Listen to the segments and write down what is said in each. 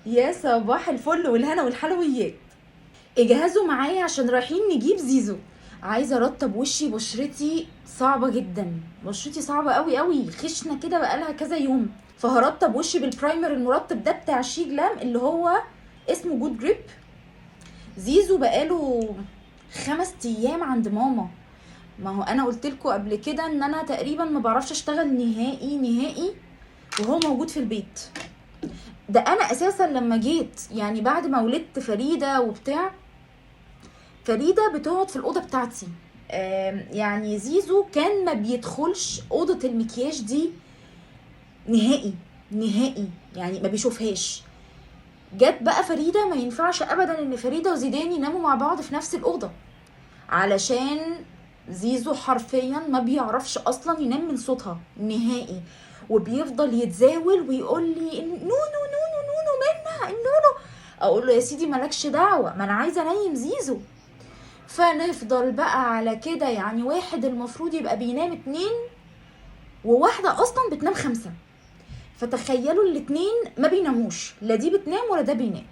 يا صباح الفل والهنا والحلويات. اجهزوا معايا عشان رايحين نجيب زيزو. عايزه ارطب وشي، بشرتي صعبة جدا، بشرتي صعبة قوي قوي، خشنه كده بقالها كذا يوم. فهرطب وشي بال primer المرطب ده بتاع SHEGLAM اللي هو اسمه Good Grip. زيزو بقاله 5 ايام عند ماما. ما هو انا قلت لكم قبل كده ان انا تقريبا ما بعرفش اشتغل نهائي نهائي وهو موجود في البيت. ده انا اساسا لما جيت يعني بعد ما ولدت فريدة وبتاع، فريدة بتقعد في الاوضة بتاعتي. يعني زيزو كان ما بيدخلش اوضة المكياج دي نهائي نهائي، يعني ما بيشوفهاش. جت بقى فريدة، ما ينفعش ابدا ان فريدة وزيدان يناموا مع بعض في نفس الاوضة، علشان زيزو حرفيا ما بيعرفش اصلا ينام من صوتها نهائي، وبيفضل يتزاول ويقول لي نونو نونو نونو منا النونو. اقول له يا سيدي مالكش دعوه، ما انا عايزه انيم زيزو. فنفضل بقى على كده، يعني واحد المفروض يبقى بينام 2 وواحدة اصلا بتنام 5، فتخيلوا الاتنين ما بيناموش، لا دي بتنام ولا ده بينام.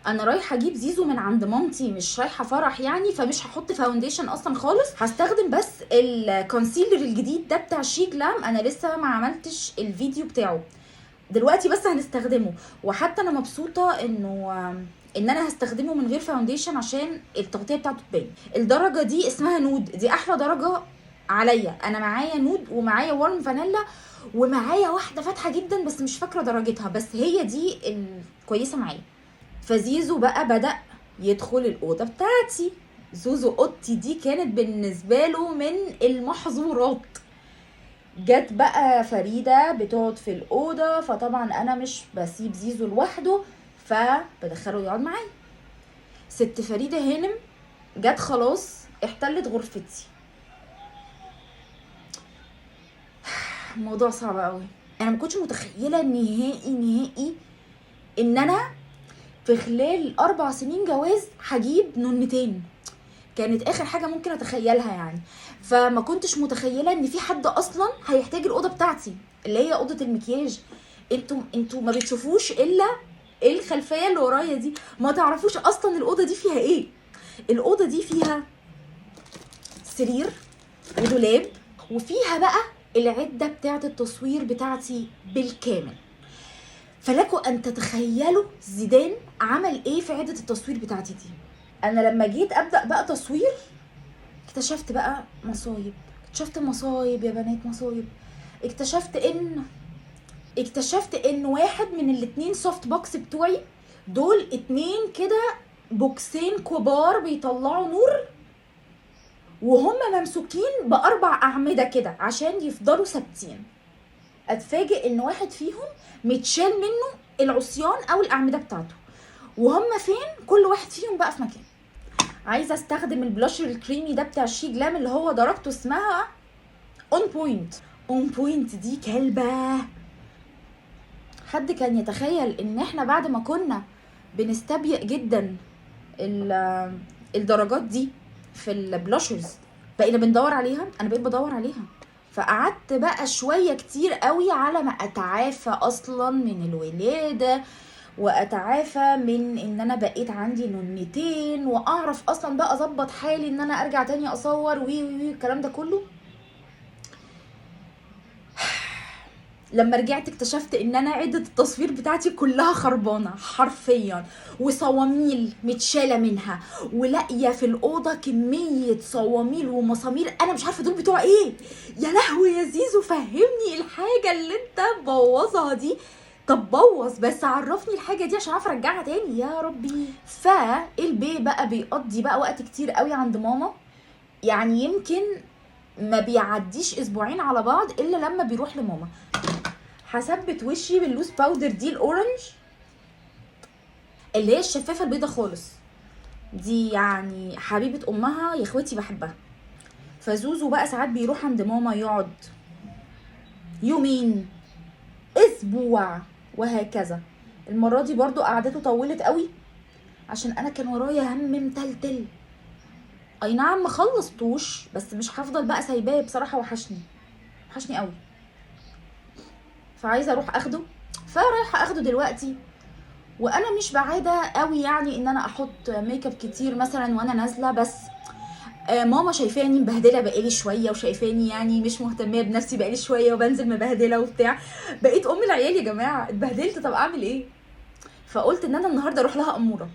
انا رايحة اجيب زيزو من عند مامتي، مش رايحة فرح يعني، فمش هحط foundation اصلا خالص، هستخدم بس ال concealer الجديد ده بتاع SHEGLAM. انا لسه ما عملتش الفيديو بتاعه دلوقتي، بس هنستخدمه. وحتى انا مبسوطة ان انا هستخدمه من غير foundation عشان التغطية بتاعته تبان. الدرجة دي اسمها nude، دي احلى درجه عليا. انا معايا nude ومعايا warm vanilla ومعايا واحدة فاتحة جدا بس مش فاكره درجتها، بس هي دي الكويسة معايا. فزيزو بقى بدأ يدخل الأوضة بتاعتي. زوزو أوضتي دي كانت بالنسبة له من المحظورات. جت بقى فريدة بتقعد في الأوضة، فطبعا أنا مش بسيب زيزو لوحده، فبدخله يقعد معايا. ست فريدة هانم جت خلاص احتلت غرفتي. الموضوع صعب قوي، انا ما كنتش متخيله نهائي نهائي ان انا في خلال 4 سنين جواز هجيب نونتين. كانت اخر حاجة ممكن اتخيلها يعني. فما كنتش متخيله ان في حد اصلا هيحتاج الاوضة بتاعتي اللي هي اوضة المكياج. انتوا ما بتشوفوش الا الخلفية اللي ورايا دي، ما تعرفوش اصلا الاوضة دي فيها ايه. الاوضة دي فيها سرير ودولاب، وفيها بقى العدة بتاعه التصوير بتاعتي بالكامل. فلكوا ان تتخيلوا زيدان عمل ايه في عده التصوير بتاعتي دي. انا لما جيت ابدا بقى تصوير اكتشفت بقى مصايب، اكتشفت مصايب يا بنات، مصايب. اكتشفت ان واحد من الاتنين soft box بتوعي دول، 2 كده بوكسين كبار بيطلعوا نور، وهم ممسوكين ب4 اعمدة كده عشان يفضلوا ثابتين. اتفاجئ ان واحد فيهم متشال منه العصيان او الاعمدة بتاعته، وهم فين؟ كل واحد فيهم بقى في مكان. عايزه استخدم البلاشر الكريمي ده بتاع SHEGLAM اللي هو درجته اسمها On Point. On Point دي كلبه. حد كان يتخيل ان احنا بعد ما كنا بنستبيق جدا الدرجات دي في ال blushers بقينا بندور عليها؟ انا بقيت بدور عليها. فقعدت بقى شوية كتير قوي على ما اتعافى اصلا من الولادة، واتعافى من ان انا بقيت عندي نونتين، واعرف اصلا بقى اظبط حالي ان انا ارجع تاني اصور وي وي وي الكلام ده كله. لما رجعت اكتشفت ان انا عدة التصوير بتاعتي كلها خربانة حرفيا، وصواميل متشالة منها، ولاقية في الأوضة كمية صواميل ومسامير انا مش عارفة دول بتوع ايه. يا لهوي يا زيزو فهمني الحاجة اللي انت مبوظها دي. طب بوظ بس عرفني الحاجة دي عشان اعرف ارجعها تاني يا ربي. فالبي بقى بيقضي بقى وقت كتير قوي عند ماما، يعني يمكن ما بيعديش اسبوعين على بعض الا لما بيروح لماما. هثبت وشي بال loose powder دي ال orange اللي هي الشفافه البيضة خالص دي، يعني حبيبه امها يا اخواتي بحبها. فزوزو بقى ساعات بيروح عند ماما يقعد يومين اسبوع وهكذا. المرة دي برضو قعدته طولت قوي عشان انا كان ورايا هم متلتل. اي نعم ما خلصتوش، بس مش هفضل بقى سايباه بصراحة، وحشني وحشني قوي، فعايزه اروح اخده. فرايحه اخده دلوقتي وانا مش بعادة قوي يعني ان انا احط make up كتير مثلا وانا نازله، بس ماما شايفاني مبهدله بقالي شوية، وشايفاني يعني مش مهتميه بنفسي بقالي شوية، وبنزل مبهدله وبتاع. بقيت ام العيال يا جماعة، اتبهدلت، طب اعمل ايه؟ فقلت ان انا النهارده اروح لها اموره.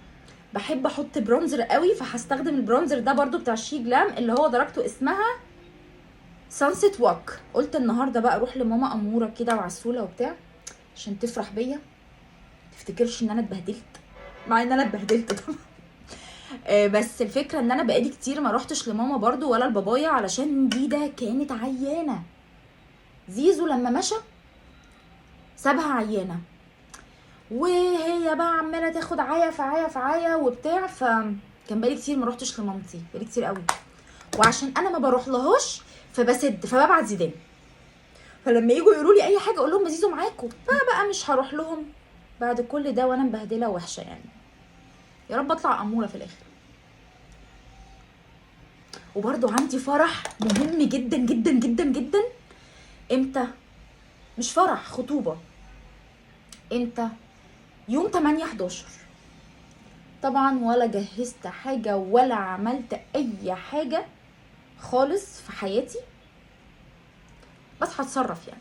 بحب احط bronzer قوي، فهستخدم ال bronzer ده برضو بتاع SHEGLAM اللي هو درجته اسمها Sunset Walk. قلت النهارده بقى اروح لماما اموره كده وعسوله وبتاع عشان تفرح بيا، تفتكرش ان انا اتبهدلت، مع ان انا اتبهدلت طبعا. بس الفكرة ان انا بقالي كتير ما روحتش لماما برضو ولا لبابايا، علشان ديدا كانت عيانه. زيزو لما مشى سابها عيانه، وهي بقى عماله تاخد عيا في عيا في عيا وبتاع. فكان بقالي كتير ما روحتش لمامتي، بقالي كتير قوي. وعشان انا ما بروح لهاش فبسد، فببعت زيدان. فلما يجوا يقولوا لي اي حاجة اقول لهم زيزو معاكم، فبقى مش هروح لهم بعد كل ده وانا مبهدله وحشة يعني. يا رب اطلع اموره في الاخر. وبرضو عندي فرح مهم جدا جدا جدا جدا. امتى؟ مش فرح، خطوبه. امتى؟ يوم 8/11. طبعا ولا جهزت حاجة ولا عملت اي حاجة خالص في حياتي، بس هتصرف يعني.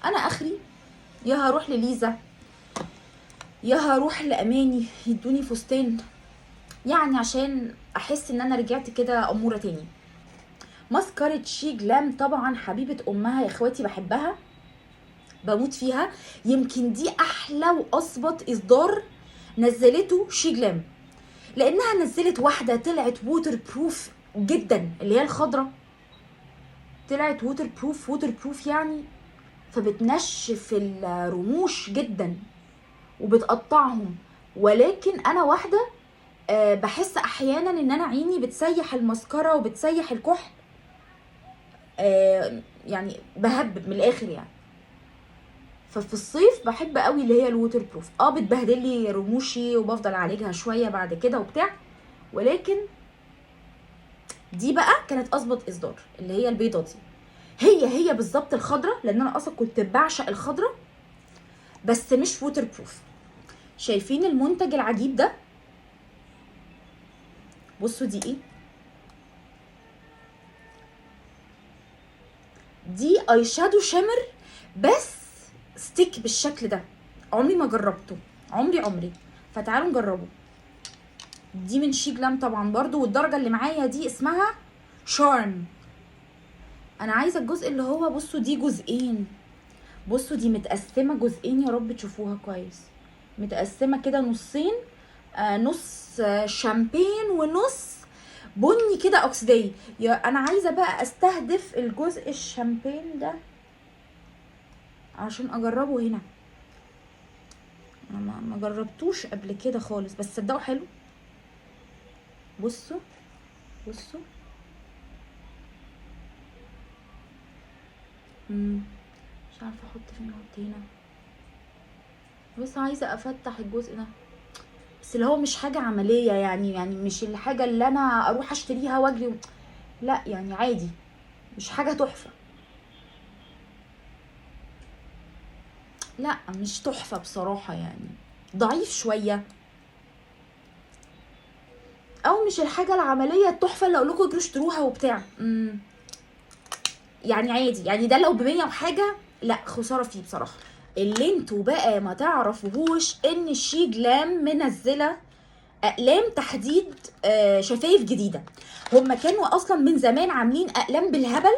انا اخري يا هروح لليزا يا هروح لاماني يدوني فستان، يعني عشان احس ان انا رجعت كده اموره تاني. ماسكارة SHEGLAM طبعا حبيبه امها يا اخواتي، بحبها بموت فيها. يمكن دي احلى واظبط اصدار نزلته SHEGLAM، لانها نزلت واحدة طلعت waterproof جدا، اللي هي الخضرة، طلعت waterproof، waterproof يعني، فبتنشف الرموش جدا وبتقطعهم. ولكن انا واحدة بحس احيانا ان انا عيني بتسيح المسكره وبتسيح الكحل، يعني بهبب من الاخر يعني. ففي الصيف بحب قوي اللي هي ال waterproof، بتبهدل لي رموشي وبفضل اعالجها شوية بعد كده وبتاع، ولكن دي بقى كانت اظبط اصدار، اللي هي البيضة دي، هي بالظبط الخضرة، لان انا اصلا كنت بعشق الخضرة، بس مش waterproof. شايفين المنتج العجيب ده؟ بصوا دي ايه؟ دي eyeshadow shimmer بس stick بالشكل ده، عمري ما جربته، عمري، فتعالوا نجربه. دي من SHEGLAM طبعا برضو، والدرجة اللي معايا دي اسمها Charm. انا عايزه الجزء اللي هو، بصوا دي جزئين، بصوا دي متقسمه جزئين، يا رب تشوفوها كويس، متقسمه كده نصين، نص شامبين ونص بني كده اوكسيدي. انا عايزه بقى استهدف الجزء الشامبين ده عشان اجربه هنا، انا ما جربتوش قبل كده خالص، بس صدقوا حلو. بصوا بصوا، مش عارفه احط فين، احط هنا، بس عايزه افتح الجزء ده، بس اللي هو مش حاجة عملية يعني مش الحاجة اللي انا اروح اشتريها واجري لا، يعني عادي، مش حاجة تحفة، لا مش تحفة بصراحة، يعني ضعيف شوية، او مش الحاجة العملية التحفة اللي اقول لكم اجروا اشتروها وبتاع. يعني عادي، يعني ده لو ب100 وحاجه لا خسارة فيه بصراحة. اللي انتوا بقى ما تعرفوهوش ان SHEGLAM منزله اقلام تحديد شفايف جديدة. هما كانوا اصلا من زمان عاملين اقلام بالهبل،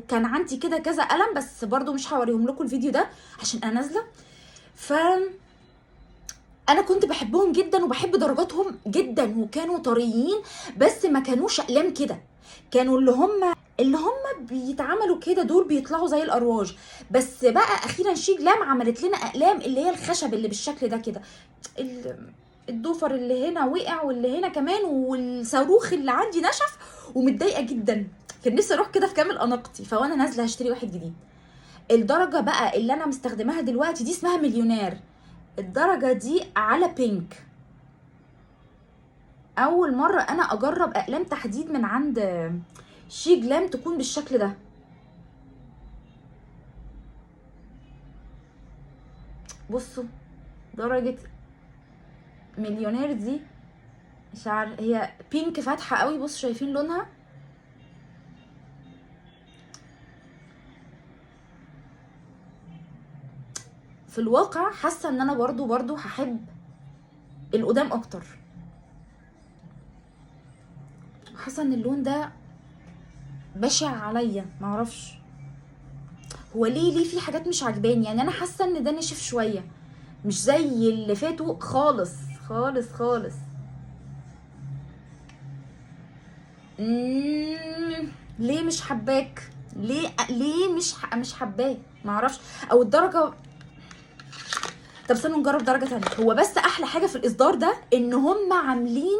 كان عندي كده كذا قلم، بس برضو مش هوريهم لكم الفيديو ده عشان انا نازله. ف انا كنت بحبهم جدا وبحب درجاتهم جدا، وكانوا طريين، بس ما كانوش اقلام كده، كانوا اللي هم بيتعملوا كده، دول بيطلعوا زي الارواج. بس بقى اخيرا SHEGLAM عملت لنا اقلام اللي هي الخشب اللي بالشكل ده كده، الضفر اللي هنا وقع واللي هنا كمان، والصاروخ اللي عندي نشف، ومتضايقه جدا، كان نفسي اروح كده في كامل اناقتي. فوانا نازله هشتري واحد جديد. الدرجة بقى اللي انا مستخدماها دلوقتي دي اسمها مليونير، الدرجة دي على pink. اول مرة انا اجرب اقلام تحديد من عند SHEGLAM تكون بالشكل ده. بصوا درجه مليونير دي، مش عارف، هي pink فاتحة قوي. بصوا شايفين لونها؟ في الواقع حاسه ان انا برضو هحب القدام اكتر. حاسه ان اللون ده بشع عليا، معرفش هو ليه في حاجات مش عجباني. يعني انا حاسه ان ده نشف شوية، مش زي اللي فاتوا خالص خالص خالص. ليه مش حباك؟ ليه مش حباه؟ معرفش. او الدرجة. طب استنوا نجرب درجه تانية. هو بس احلى حاجة في الاصدار ده ان هم عاملين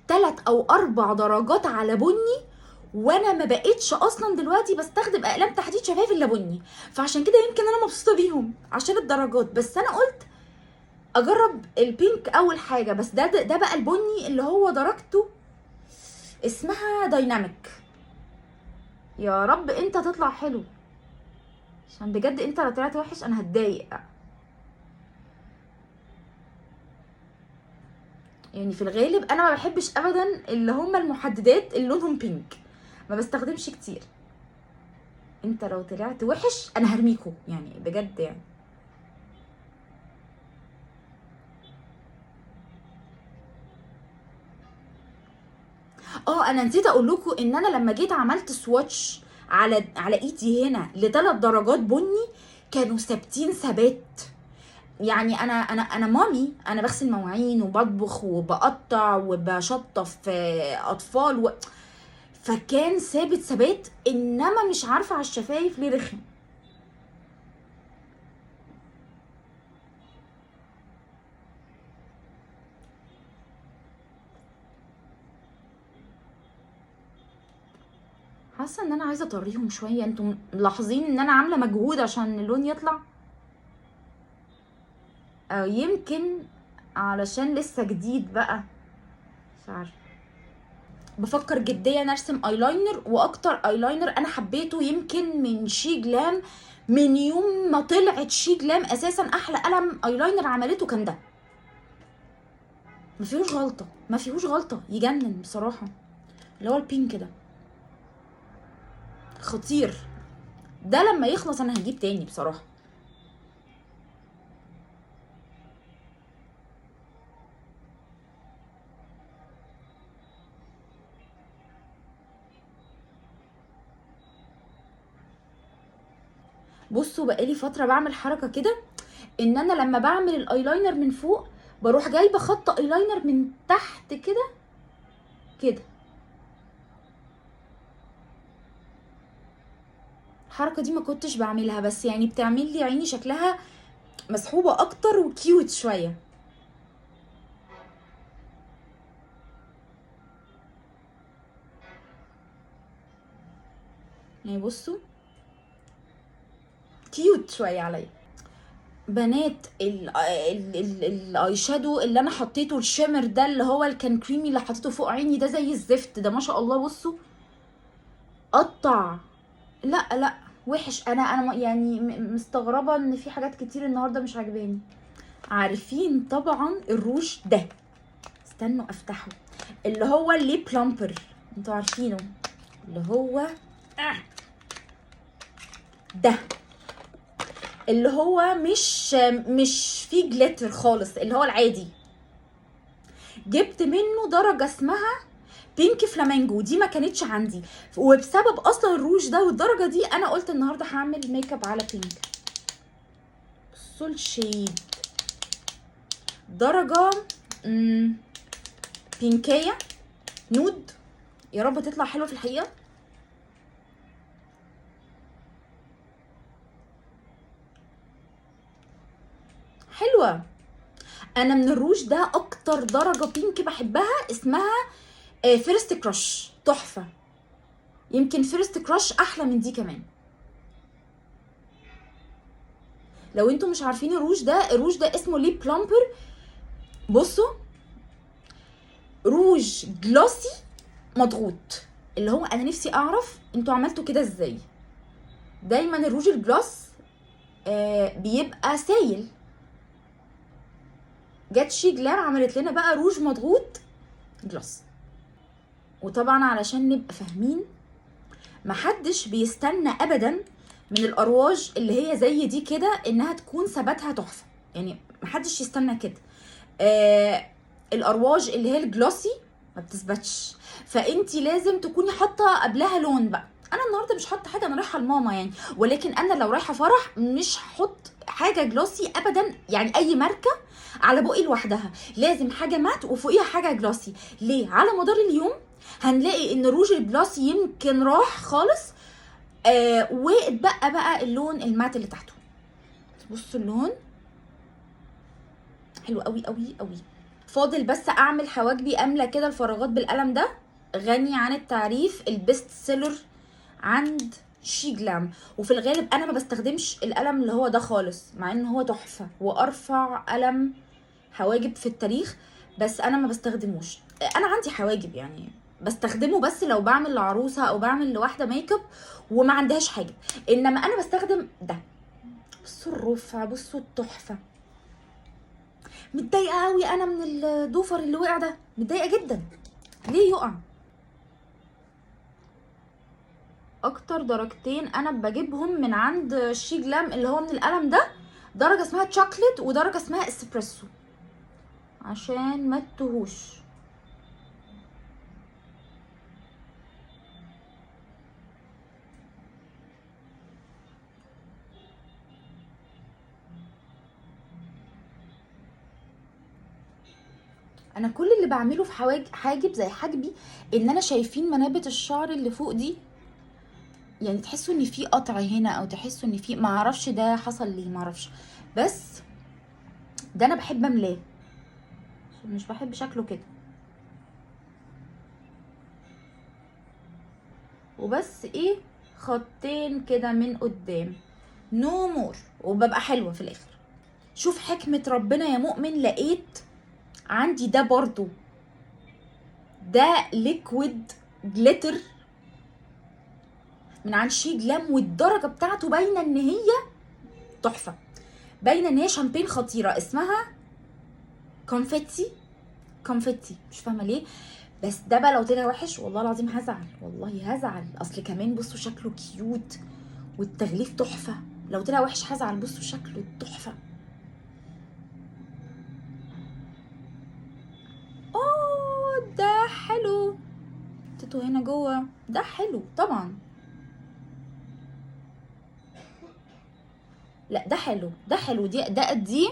3 او 4 درجات على بني، وانا ما بقتش اصلا دلوقتي بستخدم اقلام تحديد شفايف الا بني، فعشان كده يمكن انا مبسوطة بيهم عشان الدرجات. بس انا قلت اجرب ال pink اول حاجة، بس ده بقى البني اللي هو درجته اسمها dynamic. يا رب انت تطلع حلو، عشان بجد انت لو طلعت وحش انا هتضايق. يعني في الغالب انا ما بحبش ابدا اللي هم المحددات اللي لونهم pink، ما بستخدمش كتير. انت لو طلعت وحش انا هرميكو يعني بجد. يعني انا نسيت اقول لكم ان انا لما جيت عملت swatch على ايدي هنا ل3 درجات بني كانوا ثابتين ثبات. يعني انا انا انا مامي، انا بغسل مواعين وبطبخ وبقطع وبشطف اطفال فكان ثابت ثبات. انما مش عارفه على الشفايف ليه رخم. حاسه ان انا عايزه اطريهم شوية. انتم ملاحظين ان انا عامله مجهود عشان اللون يطلع؟ او يمكن علشان لسه جديد بقى، مش عارفه. بفكر جديا ارسم ايلاينر، واكتر ايلاينر انا حبيته يمكن من SHEGLAM، من يوم ما طلعت SHEGLAM اساسا احلى قلم ايلاينر عملته كان ده. ما فيهوش غلطه، ما فيهوش غلطه، يجنن بصراحة. اللي هو ال pink ده خطير. ده لما يخلص انا هجيب تاني بصراحة. بصوا بقالي فترة بعمل حركة كده، ان انا لما بعمل الايلاينر من فوق بروح جايبه خط ايلاينر من تحت كده كده. الحركة دي ما كنتش بعملها، بس يعني بتعمل لي عيني شكلها مسحوبه اكتر و cute شوية. يعني بصوا cute شوية عليا. بنات ال eye shadow اللي انا حطيته ال shimmer ده اللي هو اللي كان كريمي اللي حطيته فوق عيني ده زي الزفت ده، ما شاء الله. بصوا قطع. لا لا وحش. انا يعني مستغربه ان في حاجات كتير النهارده مش عاجباني. عارفين طبعا الروج ده، استنوا افتحه، اللي هو ال lip plumper، انتوا عارفينه، اللي هو ده، اللي هو مش فيه glitter خالص، اللي هو العادي. جبت منه درجه اسمها pink flamingo، دي ما كانتش عندي، وبسبب اصلا الروج ده والدرجة دي انا قلت النهارده هعمل ميك اب على pink. بصوا ال shade، درجه بينكيه nude، يا رب تطلع حلوة في الحقيقة. حلوة. انا من الروج ده اكتر درجه pink بحبها اسمها First Crush، تحفة. يمكن First Crush احلى من دي كمان. لو انتم مش عارفين الروج ده، الروج ده اسمه lip plumper. بصوا روج glossy مضغوط، اللي هو انا نفسي اعرف انتوا عملتوا كده ازاي. دايما الروج ال gloss بيبقى سايل. جت SHEGLAM عملت لنا بقى روج مضغوط gloss. وطبعا علشان نبقى فاهمين، محدش بيستنى ابدا من الارواج اللي هي زي دي كده انها تكون ثباتها تحفة، يعني محدش يستنى كده. الارواج اللي هي ال glossy ما بتثبتش، فانتي لازم تكوني حاطه قبلها لون بقى. انا النهارده مش حاطه حاجة، انا رايحة لماما يعني، ولكن انا لو رايحة فرح مش هحط حاجة glossy ابدا، يعني اي ماركة على بقي لوحدها، لازم حاجة matte وفوقيها حاجة glossy. ليه؟ على مدار اليوم هنلاقي ان روج ال glossy يمكن راح خالص، واتبقى بقى اللون ال matte اللي تحته. بصوا اللون حلو قوي قوي قوي. فاضل بس اعمل حواجبي، املى كده الفراغات بالقلم ده، غني عن التعريف، ال best seller عند SHEGLAM. وفي الغالب انا ما بستخدمش القلم اللي هو ده خالص، مع ان هو تحفة وارفع قلم حواجب في التاريخ، بس انا ما بستخدموش. انا عندي حواجب يعني، بستخدمه بس لو بعمل لعروسه او بعمل لواحدة ميك اب وما عندهاش حاجب، انما انا بستخدم ده. بصوا الرفع، بصوا التحفة. متضايقة قوي انا من الضفر اللي وقع ده، متضايقة جدا. ليه يقع؟ اكتر درجتين انا بجيبهم من عند SHEGLAM اللي هو من القلم ده، درجه اسمها تشوكلت ودرجة اسمها اسبريسو، عشان ما تتوهوش. انا كل اللي بعمله في حاجب زي حاجبي، ان انا شايفين منابت الشعر اللي فوق دي، يعني تحسوا ان في قطع هنا، او تحسوا ان في، ما اعرفش ده حصل ليه، ما اعرفش، بس ده انا بحب املاه، مش بحب شكله كده. وبس ايه، خطين كده من قدام، no more، وببقى حلوة في الاخر. شوف حكمه ربنا يا مؤمن، لقيت عندي ده برضو، ده liquid glitter من عند SHEGLAM، والدرجة بتاعته باينة ان هي تحفة، باينة ان هي شامبين خطيرة، اسمها confetti. confetti مش فاهمه ليه، بس ده بقى لو طلع وحش والله العظيم هزعل، والله هزعل. اصل كمان بصوا شكله cute والتغليف تحفة، لو طلع وحش هزعل. بصوا شكله تحفة. اوه ده حلو، حطيته هنا جوه، ده حلو طبعا. لا ده حلو، ده حلو. دي ده دي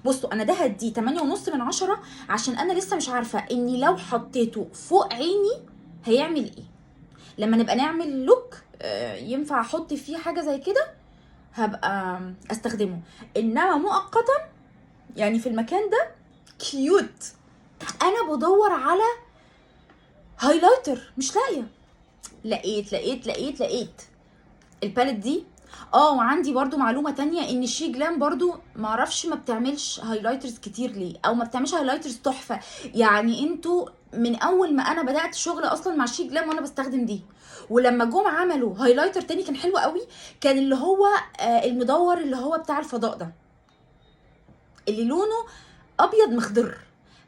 بصوا انا ده هديه 8.5 من 10، عشان انا لسه مش عارفه اني لو حطيته فوق عيني هيعمل ايه. لما نبقى نعمل look ينفع احط فيه حاجة زي كده هبقى استخدمه، انما مؤقتا يعني في المكان ده cute. انا بدور على highlighter مش لاقيه، لقيت لقيت لقيت لقيت ال palette دي. وعندي برضو معلومة تانية، ان SHEGLAM برضو معرفش ما بتعملش highlighters كتير ليه، او ما بتعملش highlighters تحفة. يعني انتوا من اول ما انا بدات شغل اصلا مع SHEGLAM وانا بستخدم دي، ولما جم عملوا highlighter تاني كان حلو قوي، كان اللي هو المدور اللي هو بتاع الفضاء ده، اللي لونه ابيض مخضر،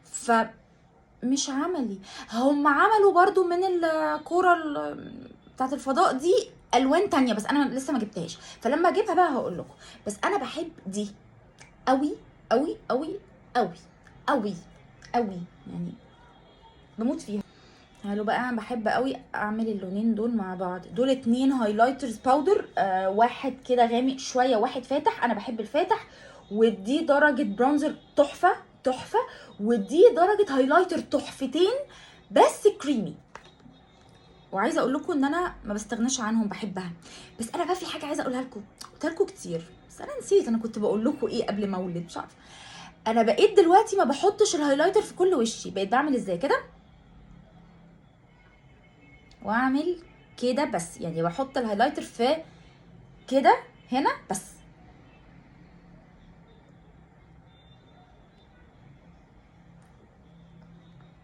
فمش عملي. هم عملوا برضو من الكورة بتاعت الفضاء دي الوان تانية، بس انا لسه ما جبتهاش، فلما اجيبها بقى هقول لكم. بس انا بحب دي قوي قوي قوي قوي قوي قوي، يعني بموت فيها. تعالوا بقى، انا بحب قوي اعمل اللونين دول مع بعض. دول 2 highlighters powder، واحد كده غامق شوية واحد فاتح، انا بحب الفاتح. ودي درجه bronzer تحفة تحفة، ودي درجه highlighter تحفتين بس كريمي. وعايزه اقول لكم ان انا ما بستغناش عنهم، بحبها. بس انا بقى في حاجة عايزه اقولها لكم، قلتها لكم كتير بس انا نسيت انا كنت بقول لكم ايه قبل ما اولد، مش عارفه. انا بقيت دلوقتي ما بحطش ال highlighter في كل وشي، بقيت بعمل ازاي كده واعمل كده بس، يعني بحط ال highlighter في كده هنا بس.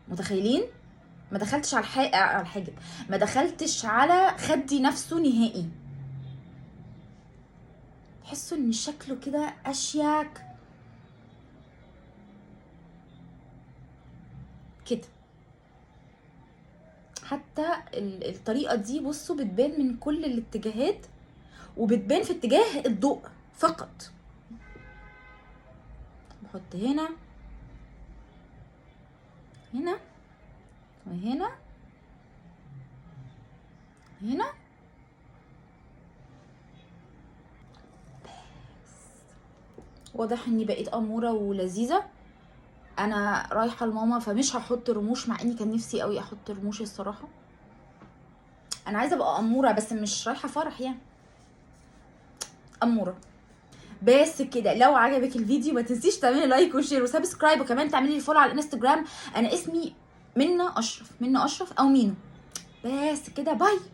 متخيلين؟ ما دخلتش على الحاجب، ما دخلتش على خدي نفسه نهائي. تحسوا ان شكله كده اشيك. كده. حتى الطريقة دي بصوا بتبان من كل الاتجاهات، وبتبان في اتجاه الضوء فقط. بحط هنا هنا وهنا هنا. بس واضح اني بقيت اموره ولذيذه. انا رايحة لماما فمش هحط رموش، مع اني كان نفسي قوي احط رموش الصراحة. انا عايزه ابقى اموره بس مش رايحة فرح يعني، اموره بس كده. لو عجبك الفيديو ما تنسيش تعملي like و share و subscribe، وكمان تعملي لي follow على الانستجرام. انا اسمي منى اشرف، منى اشرف او مينو. بس كده، bye.